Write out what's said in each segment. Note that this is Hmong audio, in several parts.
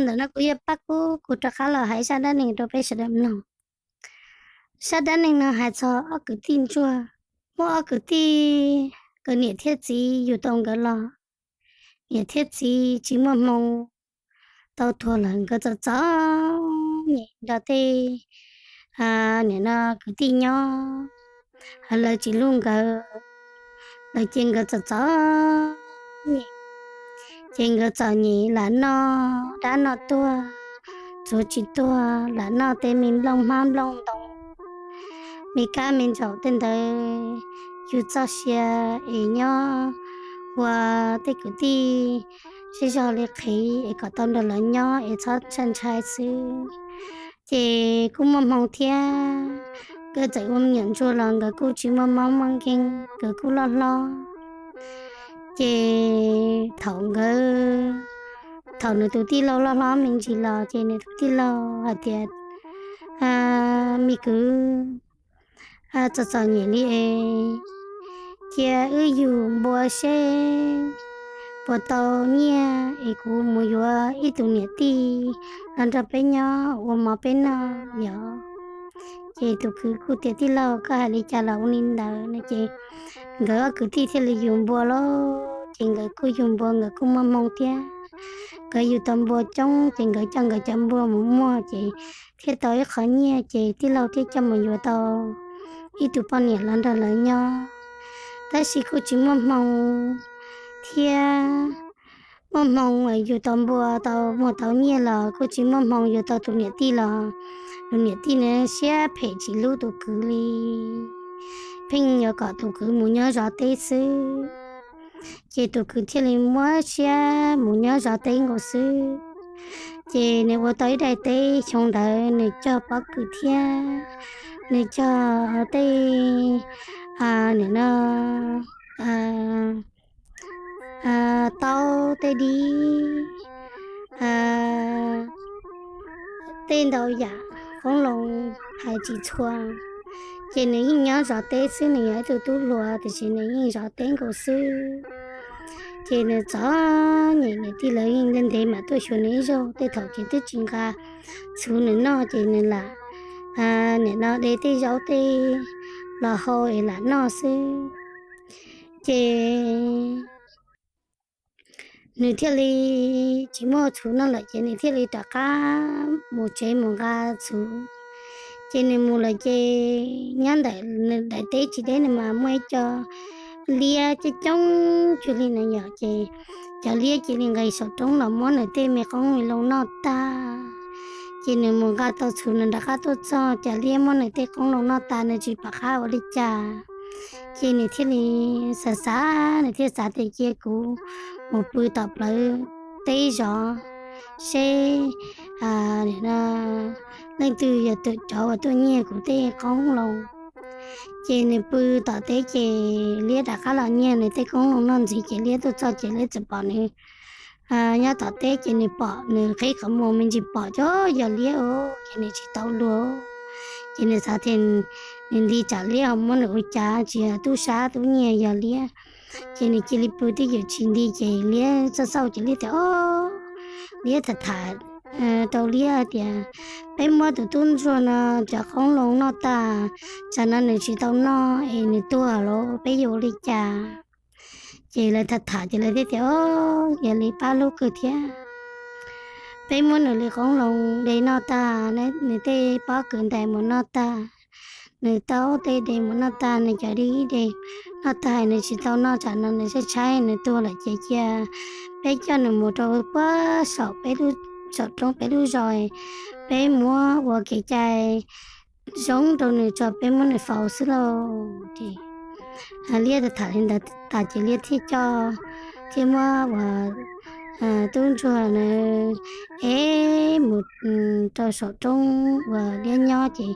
Ntawm no kuv yog Paj Kub, kuv rov qab los hais zaj dab neeg rau peb sawv daws mloog. Zaj dab neeg no hais txog ob kwv tij ntsuag. Muaj ob kwv tij, nkawd niam thiab txiv yug tau nkawd los, niam thiab txiv tsis muaj hmoo, tau tuag lawm, nkawd txom txom nyem nrog tej, nim no kwv tij nyob, lawv tsis hlub nkawd, lawv cia nkawd txom txom nyem. Ces nkawd txom nyem lam noj dab noj tuag, tsuav tsis tuag, lam noj tej me nplooj hmab nplooj ntoo, me kab me ntsaum tej ntawd, yug txoj sia es nyob ua tej kwv tij zej zog li qhev es kom tau nrog lawv nyob es txhob ntshai ntshai xwb. Ces kuj muaj hmoo thiab, nkawd txawm ua me nyuam ntsuag los nkawd kuj tsis muaj mob muaj nkeeg, nkawd kuj loj hlob. Ces thaum nkawd, thaum nws tus tij laug loj hlob me ntsis los ces nws tus tij laug hais tias, me kwv, txom txom nyem li es cia wb yug npua seb puas tau nyiaj es kuv mus yuav ib tug niam tij los nrog peb nyob ua mov peb noj yom. Ces tus kwv kuj tias, tij laug, koj hais li cas los ua li ntawd no. Ces nkawd ob kwv tij thiaj li yug npua lauj. Ces nkawd kuj yug npua, nkawd kuj muaj hmoo thiab. Nkawd yug tau npua coob ces nkawd coj nkawd cov npua mus muag ces thiaj tau ib qho nyiaj ces tij laug thiaj coj mus yuav tau ib tug poj niam los nrog lawv nyob. Tab sis kuj tsis muaj hmoo thiab, muaj hmoo yug tau npua tau muag tau nyiaj los kuj tsis muaj hmoo yuav tau tus niam tij los tus niam tij na siab phem tsis hlub tus kwv li, pheej yuav kom tus kwv mus nyob zov teb xwb. Ces tus kwv thiaj li muab siab mus nyob zov teb nkaus xwb. Ces nws ua tau ib daim teb xyoo ntawd nws cog pob kws thiab nws cog tej, nim no, taub tej dib, tej ntau yam qoob loo hais tsis txhua. Ces nws yeej nyob zov teb xwb, nws yog ib tug tub hluas tiam sis nws yeej zov teb nkaus xwb. Ces nws txom nyem, niam tij lawv yeej ntev ntev mam tuaj xyuas nws ib zaug, tej thaum ces twb tsis nqa txhuv nws noj ces nws lam, nim no de tej zaub tej los hau es lam noj xwb. Ces nws thiaj li tsis muaj txhuv noj lawm ces nws thiaj li rov qab mus tsev mus nqa txhuv. Ces nws mus lawm ces nyob ntawm nws daim teb tsis deb no mas muaj ib co liab coob coob cuag li no yom, ces cov liab cia li nqis saum roob los muab nws tej me qoob me loo noj tag. Ces nws mus nqa tau txhuv nws rov qab tuaj txog cov liab muab nws tej qoob loo noj tas nws tsis pom qab ua li cas. Ces nws thiaj li xav xav, nws thiaj xav tias cia kuv mus pw tom plawv teb zov seb leej twg yog tus cov uas tuaj nyiag kuv tej qoob loo. Ces nws pw tom teb ces liab rov qab los nyiag nws tej qoob loo noj ntxiv ces liab tuaj txog ces liab txawm pom nws nyob tom teb ces nws pom nws qhib qhov muag me ntsis pom ces yog liab os, ces nws tsis tau luag. Ces nws xav tias nws nti tsam liab ho muab nws ua cas, tsis yog tub sab tub nyiag, yog liab. Ces nws cia li pw twj ywm tsis nti ces liab txawm xauj ces liab tias, o, liab tham tham rau liab tias, peb muab tus tub ntsuag no cov qoob loo noj tag, tsam no nws tsis tau noj es nws tuag lawm, peb yuav ua li cas? Ces lawv tham tham ces lawv thiaj tias, o, yog li pab hlub kawg thiab. Peb muab nws li qoob loo de noj tag, nws tej pob kws ntais mus noj tag, nws taub tej de mus noj tag, nws cov dib de noj tag, nws tsis tau noj, tsam no nws tshaib tshaib nws tuag lawm ces cia peb coj nws mus rau puag saum peb lub, saum roob peb lub zos, peb muab ua kev cai zoo rau nws tso, peb muab nws faus xwb lauj. Ces liab tham li ntawd tas ces liab thiaj coj, thiaj muab ua tub ntsuag na, es mus rau saum roob uas liab nyob ces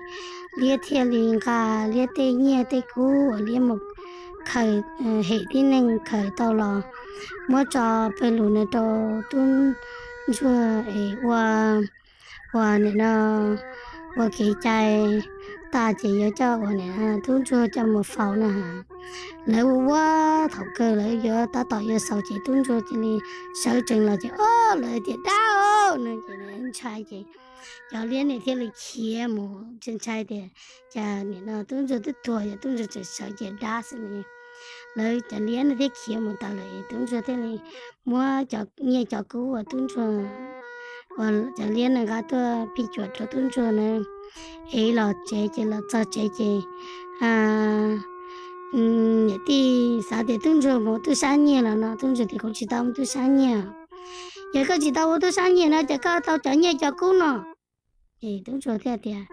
liab thiaj li nqa liab tej nyiaj tej kub uas liab mus khaws, hem tib neeg khaws tau los muab tso pawg lug na rau tub ntsuag es ua, ua nim no ua kev cai tas ces yuav coj ua nim tub ntsuag coj mus faus na. Lawv ua ua thaum kawg lawv yuav tab tom yuav xaus ces tub ntsuag cia li sawv tsees los ces, o, lawv tias, dab o, no ces ntshai ces cov liab nws thiaj li khiav mus, ntshai ntshai tias cas nim no tub ntsuag twb tuag, yog tub ntsuag tseem sawv ces dab xwb no. Lawv cov liab nws thiaj khiav mus tas lawm, tub ntsuag thiaj li muab cov nyiaj cov kub uas tub ntsuag, uas cov liab nws nqa tuaj phij cuam rau tub ntsuag na, es los tsev ces los txog tsev ces niam tij xav tias tub ntsuag mus tub sab nyiag los no, tub ntsuag tias kuv tsis tau mus tub sab nyiag. Yog koj tsis tau ua tub sab nyiag no ces koj tau cov nyiaj cov kub no. Es tub ntsuag thiaj tias,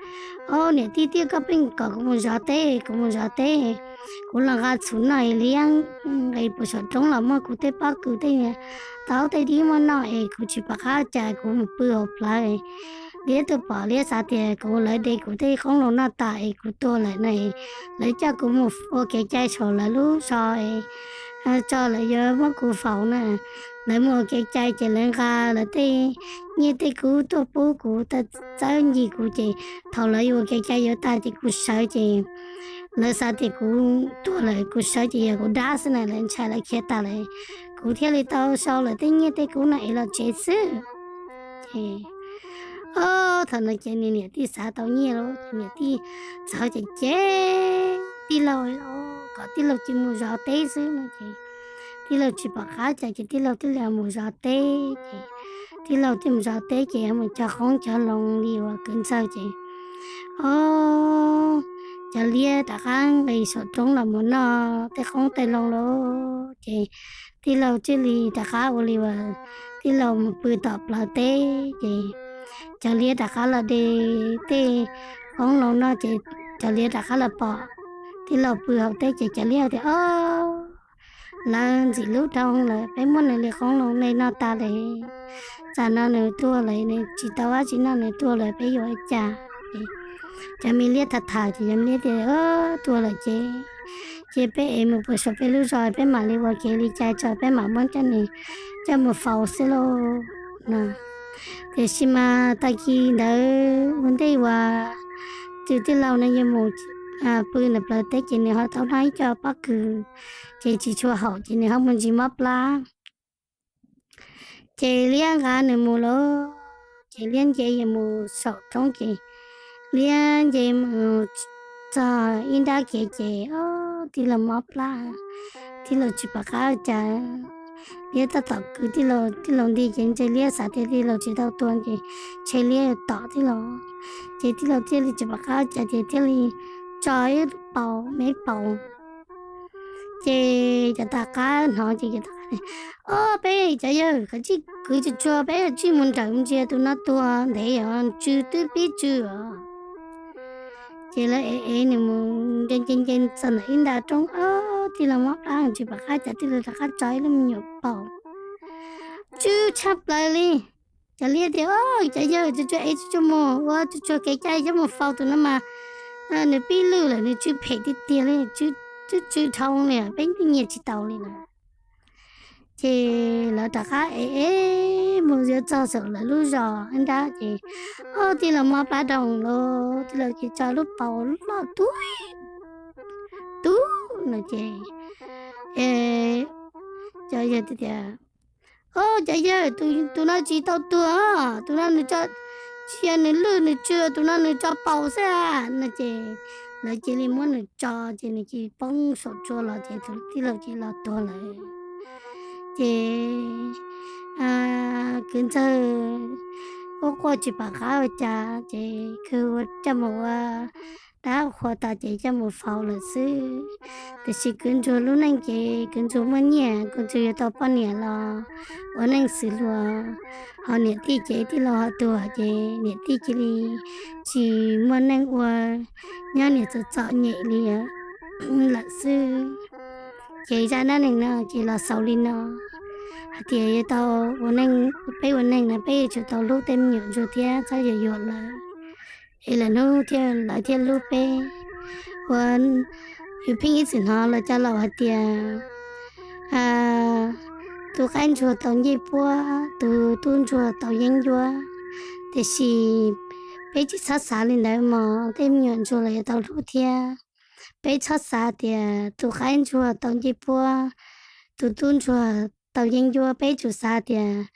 o niam tij, tiaj koj pheej kom kuv mus zov teb, kuv mus zov teb, kuv los nqa txhuv noj es liab nqis puag saum roob los muaj kuv tej pob kws tej niag taub tej dib muaj noj es kuv tsis pom qab cas kuv mus pw hauv plawv. Liab tuaj pom liab xav tias kuv lawv de kuv tej qoob loo noj tas es kuv tuag lawm no, lawv coj kuv mus ua kev cai saum lawv lub zos es tso lawv yuav muab kuv faus na. Lawv mus ua kev cai ces lawv nqa lawv tej nyiaj tej kub tuaj pub kuv, txawb ncig kuv ces thaum lawv yuav ua kev cai yuav tag ces kuv sawv ces lawv xav tias kuv tuag lawm, kuv sawv ces yog kuv dab xwb na, lawv ntshai lawv khiav tas lawm, kuv thiaj li tau sau lawv tej nyiaj tej kub no es los tsev xwb. Ces o thaum no ces nws niam tij xav tau nyiaj lawm ces niam tij txawm ces cem tij laug kom tij laug cia li mus zov teb xwb no ces tij laug tsis pom qab cas ces tij laug thiaj li mus zov teb ces tij laug thiaj mus zov teb ces mus cog qoob cog loo li uas kwv ntxawg ces o cov liab rov qab nqis saum roob los mus noj tej qoob tej loo lawm ces tij laug thiaj li rov qab ua li uas tij laug mus pw tom plawv teb ces cov liab rov qab los de tej qoob loo noj ces cov liab rov qab los pom tij laug pw hauv teb ces cov liab tias, o lawv ntxim hlub dhau lawm, peb muab nws li qoob loo nej noj tas lawm, tsam no nws tuag lawm, nws tsis tau dab tsi noj nws tuag lawm peb yuav ua cas? Cov me liab tham tham ces cov me liab tias, tuag lawm ces, ces peb ev mus puag saum peb lub zos peb mam li ua kev li cas tso peb mam muab coj nws coj mus faus xwb lauj no. Tiam sis mas tag kis ntawd ua ntej uas tus tij laug no yuav mus pw ntawm plawv teb ces nws ho tau noj ib co pob kws ces tsis tshua haum ces nws ho mus ntsis mob plab. Ces liab nqa nws mus lawm, ces liab nce yuav mus saum roob ces liab nce mus txog ib nrab kev ces tij laug mob plab, tij laug tsis pom qab cas. Liab tab tom kwv tij laug, tij laug nti ces ntshe liab xav tias tij laug tsis tau tuag ces ntshe liab yuav tom tij laug, ces tij laug thiaj li tsis pom qab cas ces thiaj li tso ib lub paus me paus. Ces cov tom qab hnov ces cov tom qab, o peb cov yawg, kwv tsuag tsuag peb tsij mus nrawm ntsia tus no tuag ntev os, tsw twb pib tsw os. Ces lawv ev ev nws mus nce nce nce txog ntawm ib nta roob, o tij laug mob plab tsis pom qab cas tij laug rov qab tso ib lub me nyuam paus tsw tshaj plaws li. Cov liab tias, o cov yawg, tsuag tsuag ev tsuag tsuag mus ua tsuag tsuag kev cai coj mus faus tus no mas nws pib lwj lawm, nws tsw phem tiag tiag li, tsw dhau li, peb nyiam tsis tau li lawm. Ces lawv rov qab ev ev mus yuav txog saum lawv lub zos nrab ces, o tij laug mob plab dhau lawm, tij laug ces tso lub paus loj tub tub no ces cov yawg tias, o cov yawg, tus no tsis tau tuag, tus no nws tsis yog nws lwj nws tsw, tus no nws tso paus xwb no ces lawv cia li muab nws tso ces nws cia li poob saum tsua los ces tij laug cia li los tuag lawm. Ces kwv ntxawg quaj quaj tsis pom qab ua cas ces kwv coj mus ua dab qhua tas ces coj mus faus lawm xwb. Tiam sis kwv ntsuag lub neej ces kwv ntsuag muaj nyiaj, kwv ntsuag yuav tau poj niam los ua neej xws luag, ho niam tij ces tij laug ho tuag ces niam tij cia li tsis muaj neej ua, nyob niam txom txom nyem li lawm xwb. Ces zaj dab neeg no ces los xaus li no, hais tias yuav tau ua neej, peb ua neeg no peb yuav tsum tau hlub tej me nyuam ntsuag thiab txhob yuam yuam lawv, es lawv hnub thiaj lawv thiaj hlub peb. Ua yus pheej ib txwm hnov lawv cov laus hais tias tus qaib ntsuag tau ncej puab, tus tub ntsuag tau yeeb ncuab. Tiam sis peb tsis txhob xav li ntawd mog, tej me nyuam ntsuag los yuav tau hlub thiab. Peb txhob xav tias tus qaib ntsuag tau ncej puab, tus tub ntsuag tau yeeb ncuab, peb tsum xav tias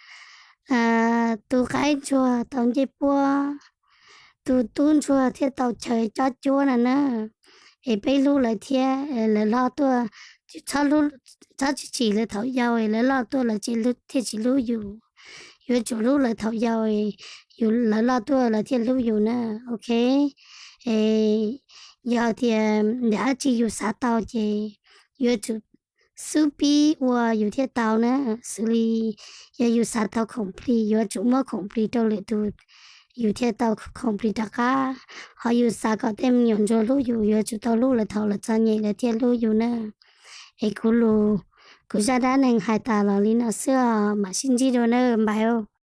tus qaib ntsuag tau ncej puab, tus tub ntsuag thiaj tau chaw cob cuab no na. Es peb hlub lawv thiab lawv loj tuaj, txhob tsis chim lawv thaum yau, lawv loj tuaj lawv thiaj tsis hlub yus. Yuav tsum hlub lawv thaum yau, yus, lawv loj tuaj lawv thiaj hlub yus na. Ok, yog tias ntawm dab tsi yus xav tau ces yuav tsum xub pib ua yus thiaj tau na. Xws li yog yus xav tau khoom plig, yuav tsum muab khoom plig rau lwm tus, yus thiaj tau khoom plig rov qab. Ho yus xav kom tej me nyuam ntsuag hlub yus, yuav tsum tau hlub lawv thaum lawv txom nyem lawv thiaj hlub yus na. Es kuv lus, kuv zaj dab neeg hais tas los li no xwb os, mam sib ntsib dua na npawg.